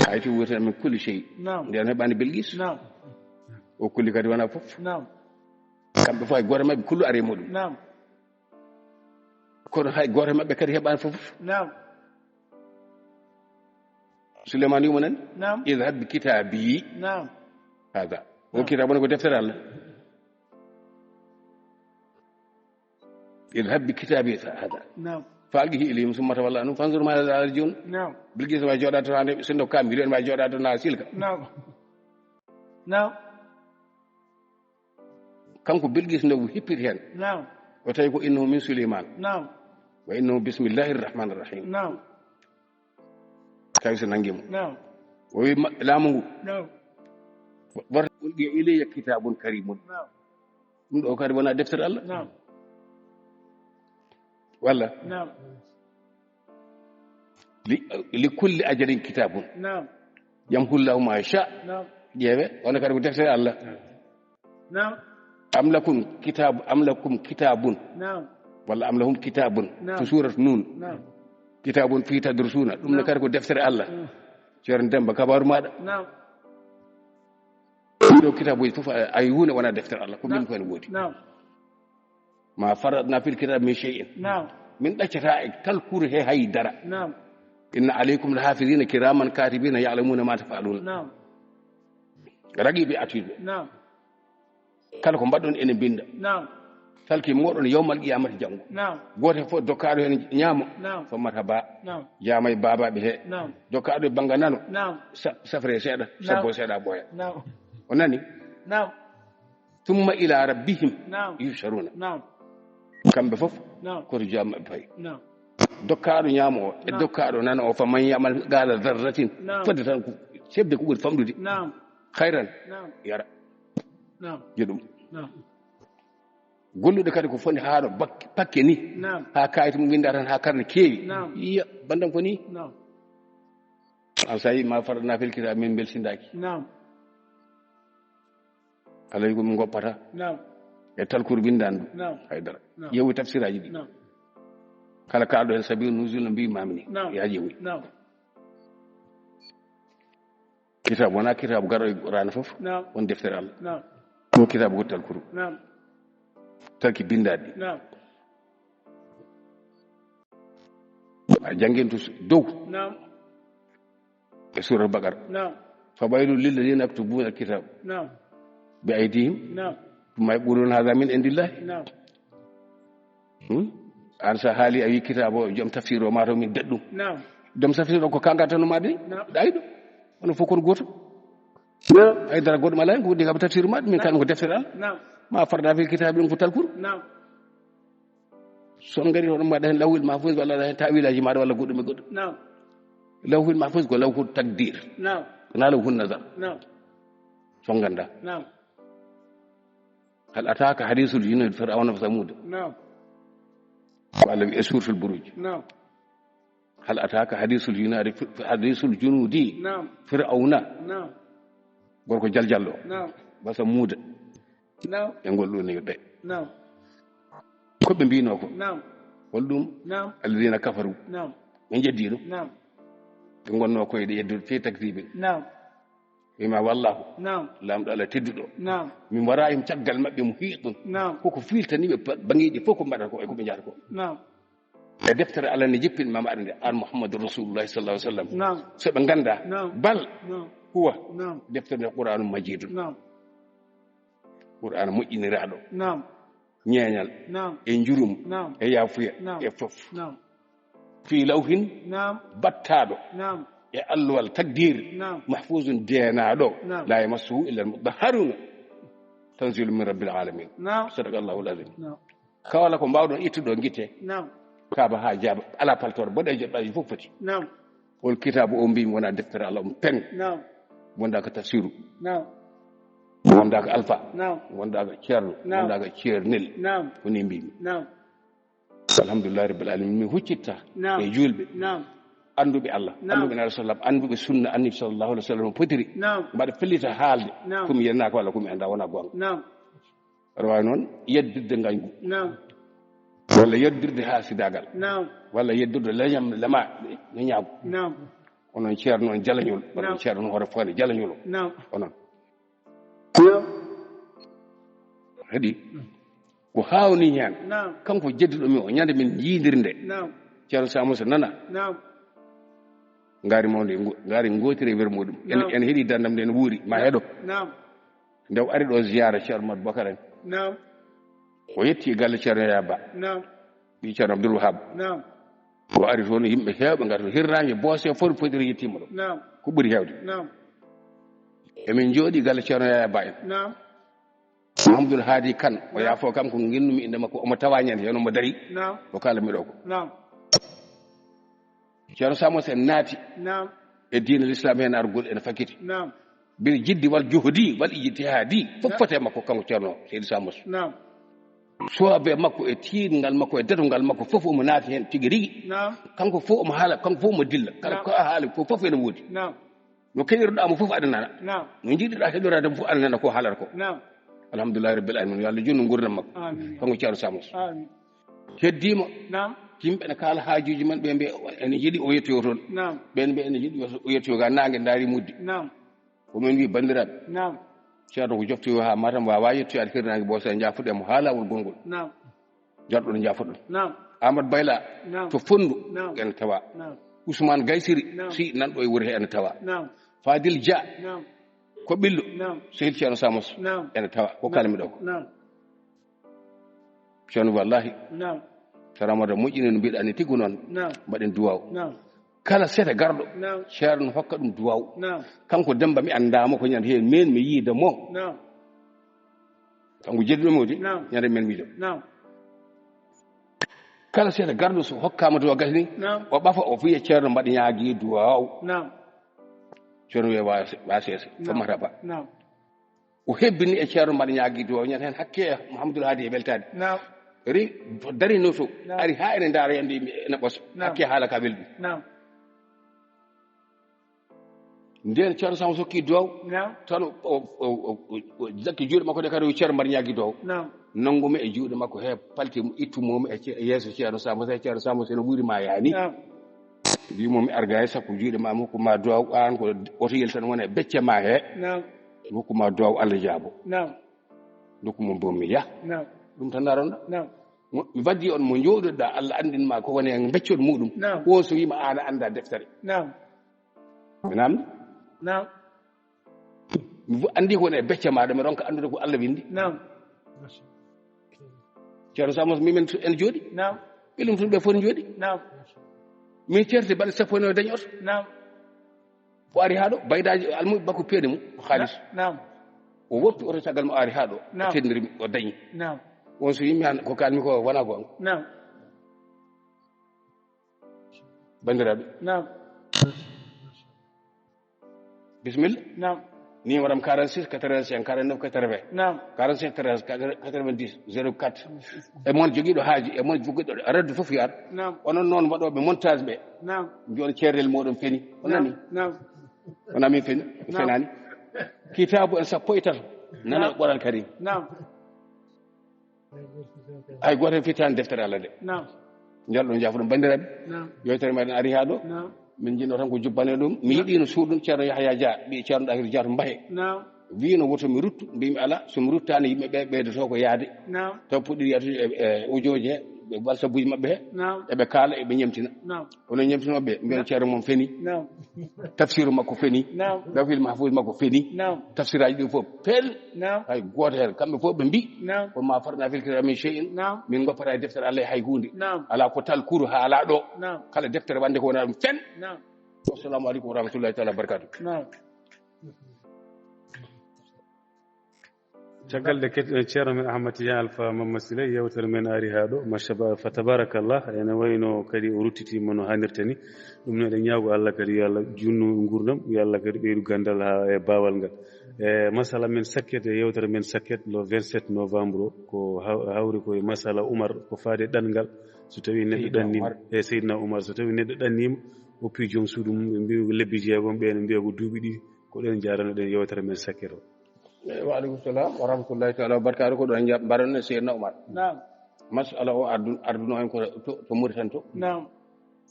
Ayti wurten min kulli shay. Naam. Nden heɓani Bilqis. Naam. O kulli kadi wona fof. Naam. Kamɓe fof hay gooto maɓɓe kullu ari e muɗum. Naam. Kono hay gooto maɓɓe kadi heɓani fof. Naam. Suleymaan yumma nani? Naam. Idhab bi kitabi. Naam. Hada. O Naam. Kitabu ne ko deftere Allah. Idhab bi kitabi hada. Naam. Fa alqihi ilayhim summa tawalla anhum fanzur ma za yarji'un. Naam. Bilqis ma jooɗa to hande sindo kam miliyon ma jooɗa to na silka. Naam. Naam. Kanko Bilqis nde o hippiti heen. Naam. O tawi ko innahu min Suleymaan. Naam. Wa innahu bismillahi rrahmani rrahim. Naam. Tawi so nanngi mo. Naam. O wi ma-, laamu ngu. Naam. Warta ulqiya ilayya kitabun karimun. Naam. Ɗum ɗo kadi wona deftere Allah. Naam. Walla? Naam. Li, li kulli ajalin kitabun. Naam. Yamhullahu ma yasha. Naam. Ƴeewe, wona kadi ko deftere Allah. Naam. Am lakum kitab, am lakum kitabun. Naam. Walla am lahum kitabun. Naam. To suurat Nuun. Naam. Kitabun fi tadrusuna. Ɗum ne Naam. Kadi ko deftere Allah. Mm. Ceerno Demba, kabaaru maaɗa. Naam. Ɗum ɗo kitaabuji fof, ay, ay huunde wona deftere Allah. Ko min Naam. Ko ene woodi. Naam. Ma faratna fil kitab min shay'in. Naam. Min ɗaccata e talkuru he hay dara. Naam. Inna alaykum lahafizina kiraman katibina ya'lamuna ma taf'alun. Naam. Raqibi atid. Naam. Kala ko mbaɗɗon ene binda. Naam. Talki moɗon yawmal qiyamati janngo. Naam. Gooto fof dokkaaɗo heen ñaamo. Naam. Fa marhaba. Naam. Jaama e baabaaɓe he. Naam. Dokkaaɗo e bannga nano. Naam. Sa-, safre seeɗa, Naam. Sabbo seeɗa ɓooya. Naam. O nani? Naam. Thumma ila rabbihim Naam. Yuhsharuna. Naam. Kamɓe fof Naam. Koto jaam maɓɓe payi. Naam. Dokkaaɗo ñaamo o, e Naam. Dokkaaɗo nano o, fa man ya'mal mithqala dharratin. Naam. Fodde tan ko seɓde ko ɓuri famɗude. Naam. Khayran Naam. Yara. Naam. Yo ɗum. Naam. Gollude kadi ko foti haa ɗo bak-, pakke ni. Naam. Haa kayit mum winda tan haa karne keewi. Naam. Iya, bandam ko ni. Naam. An sa yi ma faratna fil kitab min belsindaaki. Naam. Alay ko min goppata. Naam. E talkuru bindandu. Naam. Haydara. Naam. Yewi tafsiraji ɗi. Naam. Kala kaalɗo hen sabiru nuzul no mbi mamini. Naam. Ya yewi. Naam. Kitabu wona kitabu gaɗo e Qur'ana fof. Naam. Won deftere Allah. Naam. Ko kitabu ko talkuru. Naam. Talki bindaɗi. Naam. A jangin to dow. Naam. E surat Baqara. Naam. Fa waylun lilladhina yaktubuna alkitab. Naam. Bi aydihim. Naam. Thumma yaquluna hadha min indillahi. Naam. Hmm? An sa haali a wi kitabu o, joom tafsir o, ma taw min daɗɗum. Naam. Joom tafsir o ko kanga tan ma de. Naam. Ɗayɗo. Ono fof kon goto. Naam. Ay dara goɗɗum alaa hen, ko woni kam tafsir ma, min kan ko deftere Allah. Naam. Ma farda fil kitabi ɗum ko talkuru. Naam. Son ngari hono mbaɗa hen lawhul mahfuz walla aɗa hen tawilaji maɗa walla goɗɗum e goɗɗum. Naam. Lawhul mahfuz ko lawhul takdir. Naam. Ko na lawhul nazar. Naam. Son ganda. Naam. Hal ataka hadisul junud fir'auna wa samud. Naam. Ko Allah wi e suratul buruj. Naam. Hal ataka hadisul junadi, hadisul junudi. Naam. Fir'auna. Naam. Gorko jaljallo. Naam. Wa samuda. Naam. E ngol ɗo ne ɓe. Naam. Ko ɓe mbino ko. Naam. Hol ɗum? Naam. Alladhina kafaru. Naam. Ɓe jeddi ɗum. Naam. Ɓe ngonnoo koyɗe yeddude fii takdibin. Naam. Wima wallahu. Naam. Laamɗo Allah tedduɗo. Naam. Min waraihim caggal maɓɓe muhiitun. Naam. Koko fiiltani ɓe ba-, baŋeeji fof ko mbaɗata ko e ko ɓe njahata ko. Naam. E deftere Allah ne jippin ma maɗa nde, an Muhammadu Rasulullahi sallallahu alaihi wasallam. Naam. So ɓe ngannda, Naam. bal Naam. huwa Naam. deftere nde Qur'anu Majidun. Naam. Qur'an moƴƴiniraaɗo. Naam. Ñeeñal. Naam. E njurum. Naam. E yaafuya. Naam. E fof. Naam. Fii lawhin Naam. battaaɗo. Naam. E alluwal takdir. Naam. Mahfuzun deenaaɗo. Naam. La yamassuhu illa al-mutahharuna. Tanzilu min rabbil alamin. Naam. Sadaqallahu al-azim. Naam. Kawala ko mbawɗon ittuɗo gitte. Naam. Kaaba haa jaaba. Ala paltoor boɗeejo ɗaji fof foti. Naam. Wol kitaabu o mbimi wona deftere Allah um peng. Naam. Wonda ko tafsiru. Naam. Wonda ko alfa. Naam. Wonda ko ceerno. Naam. Wonda ko ceernel. Naam. Ko ni mbimi. Naam. Alhamdulillahi rabbil alamin. Mi huccitta Naam. e julɓe. Naam. Annduɓe Allah, Naam. annduɓe Nabi sallam, annduɓe sunna Annabi sallallahu alaihi wasallam potiri. Naam. Mbaɗa fellita haalde. Naam. Ko mi yenna ko Allah, ko mi anda wona gonga. Naam. Aɗa waawi noon yeddirde ngañgu. Naam. Walla yeddirde haasidaagal. Naam. Walla yeddirde leñam, lema, leñaagu. Naam. Onon ceerno on jalañol, onon Naam. ceerno on hoore fone jalañol o. Naam. Onon. Naam. Heɗi. Ko haawni heen. Naam. Kanko jedduɗo mi o, ñande min njiidirnde. Naam. Ceerno Samusa nana. Naam. Ngaari mawndi, ngo-, ngaari ngootiri e wer muɗum. En, Naam. en heɗi dandam nde no wuuri, ma heɗo. Naam. Nde o ari ɗo ziyaara Ceerno Mat Bokar en. Naam. O yetti galle Ceerno Yaya Ba. Naam. Ɓii Ceerno Abdul Wahab. Naam. O ari toon, yimɓe heewɓe ngari toon. Hirnaange boose fof fotiri yettiima ɗo. Naam. Ko ɓuri heewde. Naam. Emin njooɗi galle Ceerno Yaya Ba en. Naam. Mahamadul Haadi Kan, o Naam. yaafo kam ko ngennumi innde makko, omo tawa ñande heen omo dari. Naam. O kaala mi ɗo ko. Naam. Ceerno Samusa en naati Naam. e diine l'islam heen argol ene fakkiti. Naam. Bil jiddi wal juhdi wal ijtihadi. Fof Naam. foti e makko kanko Ceerno Seydi Samusa. Naam. Soobe makko e tiiɗngal makko e datungal makko fof omo naati heen tigi rigi. Naam. Kanko fof omo haala, kanko fof omo dilla. Kala Naam. ko a haali ko fof ene woodi. Naam. No keñirɗaa mo fof aɗa nana. Naam. No njiɗirɗaa heɗoraade mo fof aɗa nana ko haalata ko. Naam. Alhamdulillahi rabbil alamin. Yo Allah junnu nguurndam makko. Amiin. Kanko Ceerno Samusa. Amiin. Heddiima. Naam. Yimɓe ene kaala haajuuji men, ɓe mbiya ene yiɗi o yettoyo toon. Naam. Ɓeen mbiya ene yiɗi o yettoyo ga naange ndaari muddi. Naam. Ko min mbi banndiraaɓe. Naam. Ceerno ko joftoyo haa Matam waawa yettoyaade hirnaange boose, njaafuɗe mo haa laawol gongol. Naam. Jarɗon njaafuɗon. Naam. Amadou Bayla Naam. to Fonndu Naam. ene tawa. Naam. Ousmane Gaysiri Naam. si nan ɗo e wuro he ene tawa. Naam. Fadil Dia Naam. ko ɓillo Naam. Seydi Ceerno Samusa Naam. ene tawa. Ko Naam. kalmi ɗo ko. Naam. Ceerno wallahi. Naam. Ceerno Amadou moƴƴini no mbiɗa ni tigi noon. Naam. Mbaɗen duwaw. Naam. Kala sete garɗo. Naam. Ceerno hokka ɗum duwaw. Naam. Kanko Demba mi anndaa mo ko ñande heen men mi yiida mo. Naam. Kanko jedduɗo mo di. Naam. Ñande men mi yiida. Naam. Kala sete garɗo so hokkaama duwaw gasni. Naam. O ɓafa o fiya Ceerno mbaɗa ñaagi duwaw. Naam. Ceerno wiya wa, wa sese. Naam. Ko marhaba. Naam. O hebbini e Ceerno mbaɗa ñaagi duwaw ñande heen hakke Mouhamadoul Hadi e weltaade. Naam. Ri, darino to. Naam. Ari haa ene ndaara yande yimɓe ene ɓoso. Naam. Hakke haala ka welɗi. Naam. Ndeen Ceerno Samusa hokki duwaw. Naam. Tan o, o, o, o, o jakki juuɗe makko ɗe kadi o Ceerno mbaɗa ñaagi duwaw. Naam. Nanngu mi e juuɗe makko he palti mo ittu mo mi e ce-, yeeso Ceerno Samusa, Ceerno Samusa ene wuuri ma yaani. Naam. Mbi mo mi arga hay sappo juuɗe ma mi hokku ma duwaw an ko oto yel tan wona e becce ma he. Naam. Mi hokku ma duwaw Allah jaabo. Naam. Nokku mo mbo mi yah. Naam. Ɗum tan naronɗa. Naam. Mo, mi waddi on mo njooɗoɗa Allah anndin ma ko woni e beccol muɗum. Naam. Ko on so wiima an a annda deftere. Naam. Mi namdi. Naam. Mi fu-, anndi ko woni e becce maɗa, mi ronka anndude ko Allah windi. Naam. Ceerno Samusa, mi men ene jooɗi. Naam. Ɓe ɗum tun ɓe fof ne jooɗi. Naam. Mi certe baɗe sappo e nayi dañi oto. Naam. O ari haa ɗo, baydaaji almuɓe makko peeɗe mum, ko haalis. Naam. O woppi oto caggal mo ari haa ɗo. Naam. O teddiniri mi, o dañi. Naam. On so yimmi han ko kalmi ko wona goonga. Naam. Banndiraaɓe. Naam. Bisimilla. Naam. Numéro am quarante-six quatre-vingt-cinq quarante-neuf quatre-vingts. Naam. Quarante-cinq treize quatre-vingt-dix zéro quatre. E mon jogiiɗo haaji, e mon jogiiɗo raddu fof yaar. Naam. Onon noon waɗooɓe montage ɓe. Naam. Jooni ceerel mooɗon feni. O Naam. nani? Naam. O nami feni? Naam. Fenaani. Kitaabu en sappo e tato. Nana Naam. e Qur'an Karim. Naam. Hay gooto en fittaani deftere Allah nde. Naam. Njolɗo jaafuɗo banndiraaɓe. Naam. Yewtere meɗen ari haa ɗo. Naam. Min njiɗno tan ko jubbane ɗum. Mi yiɗino suuɗum Ceerno Yahya Dia, ɓii Ceerno Ɗahir Dia to Mbahe. Naam. Wiino woto mi ruttu, mbimi ala, so mi ruttaani yimɓe ɓe ɓeydoto ko yaade. Naam. Taw puɗɗiri yahde e, e audio je, ɓe WhatsApp uji maɓɓe he. Naam. Eɓe kaala, eɓe ñemtina. Naam. Kono ñemtino ɓe, mbiyon Naam. Ceerno mon feni. Naam. Tafsiru makko feni. Naam. Lawhil Mahfuz makko feni. Naam. Tafsiraaji ɗi fof pel. Naam. Hay gooto heen, kamɓe fof ɓe mbi. Naam. Ko ma farna fil kitabi min shay'in. Naam. Min ngoppata e deftere Allah hay huunde. Naam. Ala ko tal kuru ha ala ɗo. Naam. Kala deftere wande ko wona ɗum fen. Naam. Assalamu aleykum wa rahmatullahi taala wa barakatuh. Naam. Caggal nde ket-, Ceerno men Ahmad Tidiane Alpha Mamma Siley, yewtere men ari haa ɗo. Machallah, fa tabarakallah, ene wayno kadi o ruttitiima no haanirta ni. Ɗum ne eɗen ñaago Allah kadi yo Allah junnu nguurndam, yo Allah kadi ɓeydu ganndal haa e baawal ngal. E masala men sakket, e yewtere men sakket, le vingt-sept novembre o, ko haw-, hawri ko e masala Umar, ko faade ɗanngal. So tawi neɗɗo Seydina ɗanniima, Umar. E Seydina Umar, so tawi neɗɗo ɗanniima, oppi joom suudu mum, ɓe mbiya ko lebbi jeegom, ɓe ne mbiya ko duuɓi ɗiɗi, ko ɗen njaarano ɗen yewtere men sakket o. Eh, wa aleykum salam wa rahmatullahi taala wa barakatuh. Ko ɗon nja-, mbaɗon e Seydina Umar. Naam. Masala o ardu-, arduno en ko to, to Mauritanie to. Naam.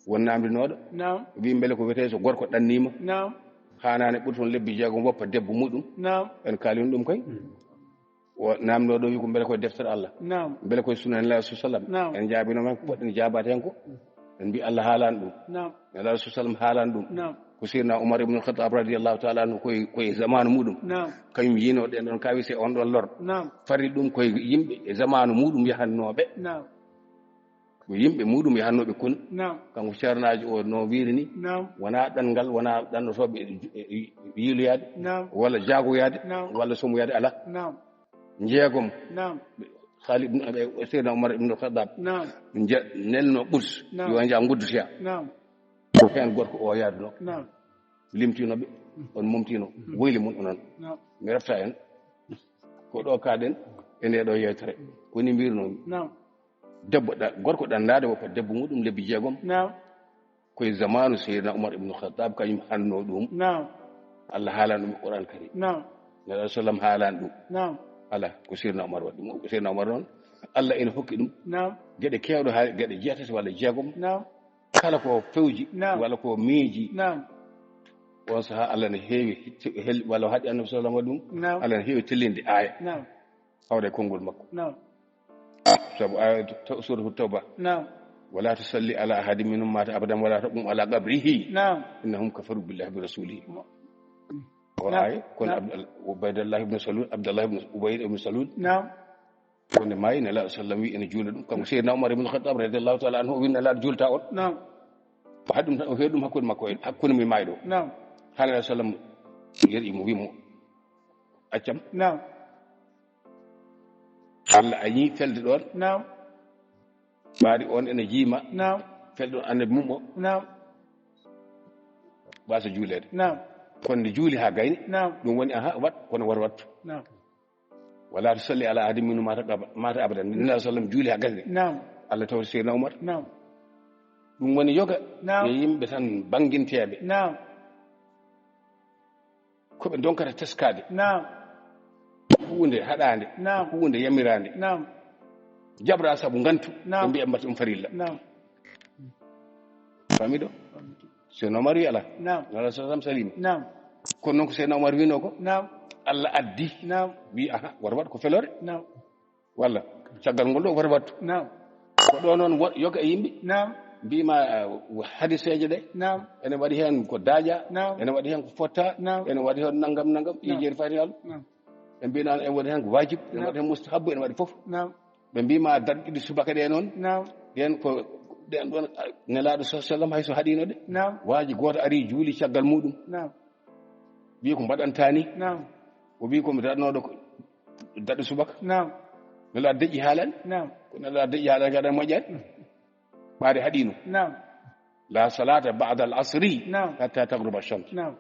Won namdinooɗo. Naam. Wi mbele ko wiyetee so gorko ɗanniima. Naam. Haanaani ɓuri toon lebbi jeegom woppa debbo muɗum. Naam. En kaalino ɗum koy. O namdinooɗo wi ko mbele koye deftere Allah. Naam. Mbele koye sunna Nelaaɗo sallam. Naam. En jaabino men ko poɗɗen jaabaade heen ko. En mbi Allah haalaani ɗum. Naam. Nelaaɗo sallam haalaani ɗum. Naam. Ko Seydina Umar ibn Khattab radiyallahu taala anhu koye, koye zamaanu muɗum. Naam. Kañum yiino ɗen ɗon kawise on ɗon lor. Naam. Farri ɗum koye yimɓe e zamaanu muɗum yahannooɓe. Naam. Ko yimɓe muɗum yahannooɓe konu. Naam. Kanko ceernaajo o no wiiri ni. Naam. Wonaa ɗanngal, wonaa ɗannotooɓe e, e, e yiiloyaade. Naam. Walla jaagoyaade. Naam. Walla somoyaade, alaa. Naam. Jeegom. Naam. Khalid ibn, eh, Seydina Umar ibn Khattab. Naam. Nja-, nelno ɓurs. Naam. Yo nja nguddotoya. Naam. Ko heen gorko o yaadunoo. Naam. Limtino ɓe, on momtino. Mm. Woyli mon onon. Naam. Mi refta en. Ko ɗo kaaɗen e nde ɗo yewtere. Ko ni mbirunoo mi. Naam. Debbo ɗa-, gorko ɗannaade woppa debbo muɗum lebbi jeegom. Naam. Koye zamaanu Seydina Umar ibn Khattab, kañum hanno ɗum. Naam. Allah haalani ɗum e Qur'an Karim. Naam. Nelaaɗo sallam haalani ɗum. Naam. Ala, ko Seydina Umar waɗi ɗum. Ko Seydina Umar noon, Allah ene hokki ɗum. Naam. Geɗe keewɗe, haa geɗe jeetati walla jeegom. Naam. Kala ko fewji, naam, walla ko miiji, naam, on sahaa Allah ne heewi hel-, walla haɗi Annabi sallallahu alaihi wasallam ɗum, naam, Allah ne heewi tellinde aaya. Naam. Hawre konngol makko. Naam. Sabu aaya to, suratu Tawba. Naam. "Wala tusalli ala ahadin minhum mata abadan wala taqum ala qabrihi. Naam. Innahum kafaru billahi bi rasulihi." Mo-, o naam, aaya, kono naam, Abdul-, Ubaydullah ibn Salul, Abdullah ibn Ubayd ibn Salul. Naam. Wonde maayi, Nelaaɗo sallam wi ene juula ɗum. Kanko Seydina Umar ibn Khattab radiyallahu ta'ala anhu, o wi Nelaaɗo juulta on. Naam. O haɗi ɗum tan, o heewi ɗum hakkunde makko en, hakkunde mo e maayɗo. Naam. Haa Nelaaɗo sallam yeri mo, wi mo, "Accam." Naam. Allah a yii felde ɗon. Naam. Ɓaadi on ene jiima. Naam. Felde ɗon annabi mum o. Naam. Waasa juuleede. Naam. Kono nde juuli haa gayni. Naam. Ɗum woni, aha, waɗ, kono war wattu. Naam. "Wala tusalli ala ahadin minhum mata qaba-, mata abadan." Nelaaɗo sallam juuli haa gasde. Naam. Allah tawti Seydina Umar. Naam. Ɗum woni yoga. Naam. Yo yimɓe tan bannginteeɓe. Naam. Ko ɓe ndonkata teskaade. Naam. Huunde haɗaande. Naam. Huunde yamiraande. Naam. Jabra sabu ngantu. Naam. Ɓe mbiya mbaɗa ɗum farilla. Naam. Famiɗo? Seydina Omar wi ala. Naam. Wala sallam salima. Naam. Kono noon ko Seydina Omar wino ko? Naam. Allah addi. Naam. Wi, aha, wata waɗ ko felore. Naam. Walla caggal ngol ɗo wata wattu. Naam. Ko ɗo noon wo-, yoga e yimɓe. Naam. Mbima, eh, hadiseeje ɗe. Naam. Ene waɗi heen ko daaƴa. Naam. Ene waɗi heen ko fotta. Naam. Ene waɗi heen nangam, nangam. Naam. Piiji ene fayti heen. Naam. Ɓe mbina ene waɗi heen ko waajib, ene, naam, waɗi heen mustahabbu, ene waɗi fof. Naam. Ɓe mbima darɗe ɗiɗi subaka ɗe noon. Naam. Ɗen ko, ɗen ɗon, ah, Nelaaɗo sallallahu alaihi wasallam hay so haɗino ɗe. Naam. Waaji gooto ari juuli caggal muɗum. Naam. Wi ko mbaɗanta ni? Naam. O wi ko mi daɗnooɗo ko daɗɗo subaka. Naam. Nelaaɗo deƴƴi haalani? Naam. Ko Nelaaɗo deƴƴi haalani kadi moƴƴani. Ɓaade haɗino. Naam. "La salata ba'da al-asri, naam, hatta taghruba ash-shams." Naam.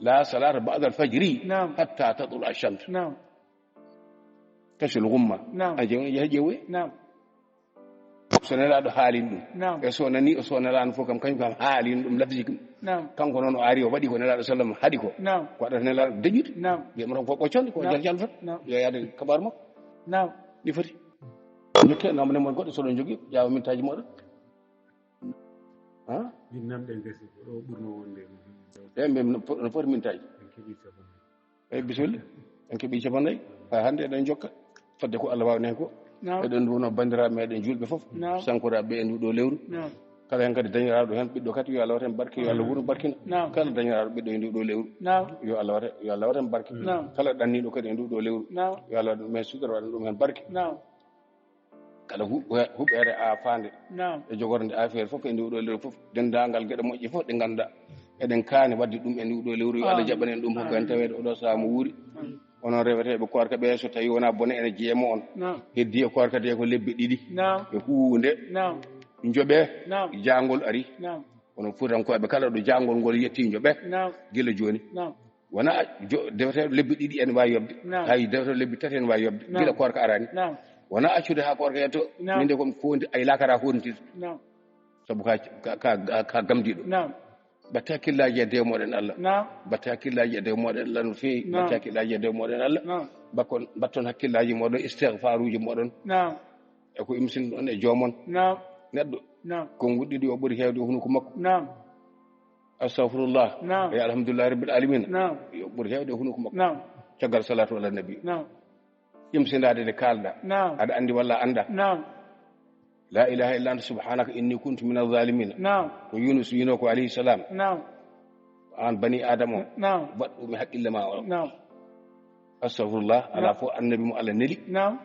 "La salata ba'da al-fajri, naam, hatta tatlu'a ash-shams." Naam. Kashful ghumma. Naam. A jeewi, jeewi, jeewi. Naam. So Nelaaɗo haalin ɗum. Naam. E so nani, o so Nelaaɗo fof kam, kañum kam haalin ɗum lafji ɗum. Naam. Kanko noon o ari, o waɗi ko Nelaaɗo sallam haɗi ko. Naam. Ko waɗata Nelaaɗo deƴƴude. Naam. Wiya mo tan ko ɓocconde, ko, naam, jaljalfata. Naam. Yo yaade kabaru makko. Naam. Ɗi foti. Jokke, naam, ne mon goɗɗo so ɗon jogii, ƴaawa mintaaji mooɗon. Ha? Min namɗen gasi ko ɗo ɓurno wonde. Eyi, min no po-, no poti min tawi. En keɓi capanɗe. Eyi, bisimilla. En keɓi capanɗe. Ha hannde eɗen jokka. Fodde ko Allah waawni en ko. Naam. Eɗen nduwno banndiraaɓe meɗen juulɓe fof. Naam. Sankoraaɓe e ndu ɗo lewru. Naam. Kala heen kadi dañiraaɗo heen ɓiɗɗo kadi yo Allah waɗ heen barke, yo Allah wuro barkina. Naam. Kala dañiraaɗo ɓiɗɗo e ndu ɗo lewru. Naam. Yo Allah waɗ, yo Allah waɗ heen barke. Naam. Kala ɗanniiɗo kadi e ndu ɗo lewru. Naam. Yo Allah waɗ ɗum heen sutura, waɗa ɗum heen barke. Naam. Kala hu-, huɓeere a faande. Naam. E jogorde affaire fof e ndu ɗo lewru fof. Denndaangal geɗe moƴƴe fof ɗe ngannduɗaa. Eɗen kaani waɗde ɗum e ndu ɗo lewru. Yo Allah jaɓan en ɗum fof, kan taweede oɗo sahaa mo wuuri. Onon reweteeɓe koorka ɓe, so tawi wonaa bone ene jeemo on. Naam. Heddi e koorka de ko lebbi ɗiɗi. Naam. E huunde. Naam. Njoɓee. Naam. Jaangol ari. Naam. Onon Fuutankooɓe kala ɗo jaangol ngol yetti njoɓee. Naam. Gila jooni. Naam. Wonaa jo-, defeteeɗo lebbi ɗiɗi ene waawi yoɓde. Naam. Hay defeteeɗo lebbi tati ene waawi yoɓde. Naam. Gila koorka araani. Naam. Wonaa accude haa koorka yetto. Naam. Min de ko mi fondi ay lakara hontirta. Naam. Sabu ka, ka, ka, ka, ka gamdiiɗo. Naam. Mbatte hakkillaaji e dewe mooɗon Allah. Naam. Mbatte hakkillaaji e dewe mooɗon Allah no feewi. Naam. Mbatte hakkillaaji e dewe mooɗon Allah. Naam. Mbakkon, mbatton hakkillaaji mooɗon, istigfaaruuji mooɗon. Naam. E ko imsinɗon e joomon. Naam. Neɗɗo. Naam. Konnguɗi ɗiɗi o ɓuri heewde e hunuko makko. Naam. Astagfirullah. Naam. E alhamdulillahi rabbil alamina. Naam. Yo ɓuri heewde e hunuko makko. Naam. Caggal salatu ala nabi. Naam. Imsindaade nde kaalɗa. Naam. Aɗa anndi walla annda. Naam. La ilaha illa anta subhanaka inni kuntu min azzalimina. Naam. Ko Yunus wino ko alayhi salam. Naam. An bani Adama o. Naam. Waɗ ɗum e haqqille ma o. Naam. Astagfirullah. Ala fof annabi mo Allah neli. Naam.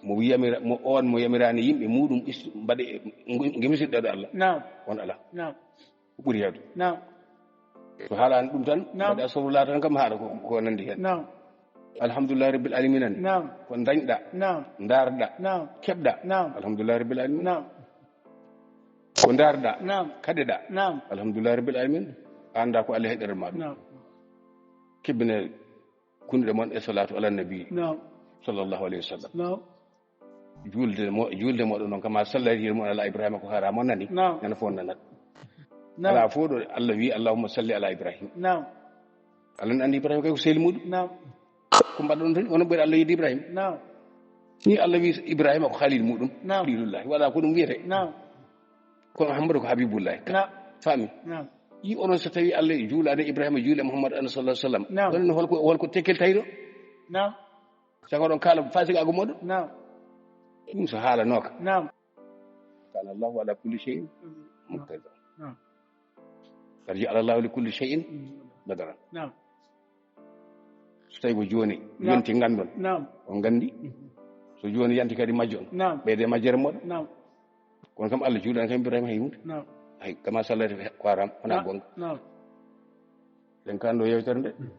Mo yamira, mo on mo yamirani yimɓe muɗum ist-, mbaɗe, ngu-, ngemisiɗɗo ɗo Allah. Naam. On ala. Naam. Ko ɓuri heewde. Naam. So haalaani ɗum tan, naam, mbaɗa astagfirullah tan kam haala ko, ko nanndi heen. Naam. Alhamdulillahi rabbil alamina ni. Naam. Ko dañɗa. Naam. Ndaarɗa. Naam. Keɓɗa. Naam. Alhamdulillahi rabbil alamina. Naam. Ko ndaarɗa. Naam. Kaɗeɗa. Naam. Alhamdulillahi rabbil alamina. A annda ko Allah heɗere ma ɗum. Naam. Kebbine kunnuɗe mon e salatu ala nabi. Naam. Sallallahu alayhi wa sallam. Naam. Juulde mo, juulde moɗon noon kama sallati mo ala Ibrahima ko haara mo nani. Naam. Nana fof nanat. Naam. Ala fof ɗo Allah wi allahumma salli ala Ibrahim. Naam. Allah ne anndi Ibrahima kay ko sehil muɗum. Naam. Ko mbaɗɗon tan, onon ɓuri Allah yiɗde Ibrahima. Naam. Ni Allah wi Ibrahima ko khalil muɗum. Naam. Khalilullahi. Wala ko ɗum wiyete. Naam. Kono Ahmadu ko Habibullahi. Naam. Faami? Naam. Yi onon so tawi Allah juulaade Ibrahima, juule Muhammad, annabi sallallahu alaihi wasallam. Naam. Onon holko, holko tekkel tawi ɗo? Naam. Saka oɗon kaala fasikaagu moɗon? Naam. Ɗum so haalanooka. Naam. Kana Allahu ala kulli shay'in muqtadira. Naam. Qad ja'ala Allahu li kulli shay'in qadran. Naam. So tawi ko jooni, naam, yonti nganndon. Naam. On nganndi? Mhm. So jooni yanti kadi majjon. Naam. Ɓeyde majjere moɗon. Naam. Kono kam Allah juuɗani kam Ibrahima hay huunde. Naam. Hay kama sallata ko haram, wona, naam, goonga. Naam. Ɗen kan ɗo yewtere nde. Mm.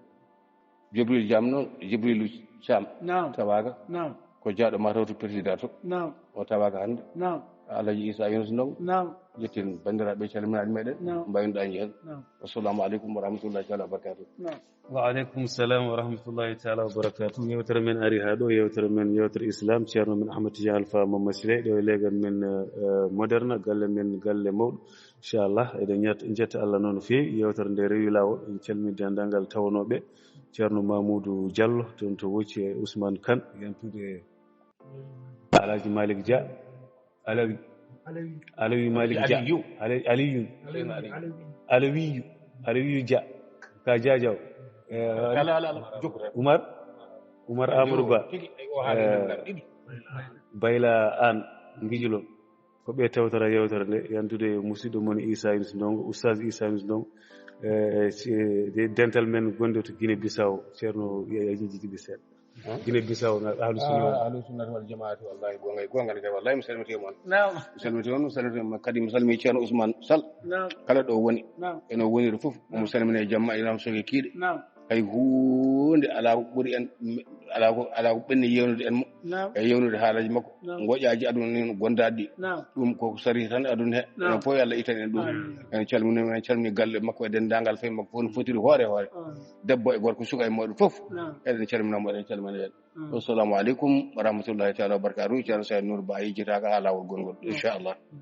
Jibril Jam noon, Jibrilu Cam. Naam. Tawaga. Naam. Ko jaaɗo ma tawto président to. Naam. O tawaga hannde. Naam. Alhaji Issa Yunus Ndongo. Naam. Jettin banndiraaɓe calminaɗi meɗen. Naam. Mbaynoɗa heen. Naam. Assalamu aleykum wa rahmatullahi taala wa barakatuh. Naam. Wa aleykum salam wa rahmatullahi taala wa barakatuh. Yewtere men ari haa ɗo, yewtere men, yewtere Islam, ceerno men Ahmad Tidiane Alpha Mamadou Siré, ɗo e leegal men, eh, Moderna, galle men, galle mawɗo. Inchallah, eɗen ñat-, njetta Allah noon no feewi. Yewtere nde rewi laawol, en calmini denndaangal tawnooɓe, ceerno Mamoudou Diallo, toon to Wocci, e Ousmane Kane, yantude Alhaji Malick Dia. Alawi. Alawi. Alawi Malick Dia. Aliyu. Ala-, Aliyu. Alawi. Alawiyu. Alawiyu Dia. Ka Jajaw. Eh, ala, ala, ala. Umar. Umar Amadou Ba. Tigi, ay, o haali, eh, ɗiɗi. Bayla An Ngijilo. Ko ɓe tawtata yewtere nde, yantude musidɗo mon Issa Yunus Ndongo, Oustaz Issa Yunus Ndongo. Eh, si-, de-, dental men gonɗo to Guinée Bissau, ceerno Yaya Jijji Ɓe Seeɗa. Guinée Bissau, na ahlu sunna wal, ah, ahlu sunnati wal jamaati, wallahi, goonga, goonga, wallahi, mi salmiti mon. Naam. Mi salmiti on, mi salmiti on, kadi mi salmini ceerno Ousmane Sall. Naam. Kala ɗo woni, naam, eno woniri fof, omo salmina e jamma, e lam soke kiiɗe. Naam. Hay huunde alaa ko ɓuri en, alaa ko, alaa ko ɓenni yewnude en mo. Naam. E yewnude haalaji makko. Naam. Ngoƴaaji aduna ni no gondaaɗi ɗi. Naam. Ɗum ko sari tan aduna he. Naam. Enen fof yo Allah itan en ɗum. Amiin. En calmini, en calmini galle makko e denndaangal fay makko fof no fotiri hoore hoore. Amiin. Debbo e gorko, suka e mawɗo fof. Naam. Eɗen calmina mo, eɗen calmina en. Mm. Assalamu aleykum wa rahmatullahi taala wa barakatuh. Ceerno Saïd Nour Ba yejjitaaka haa laawol gongol, mm, inchallah. Mm.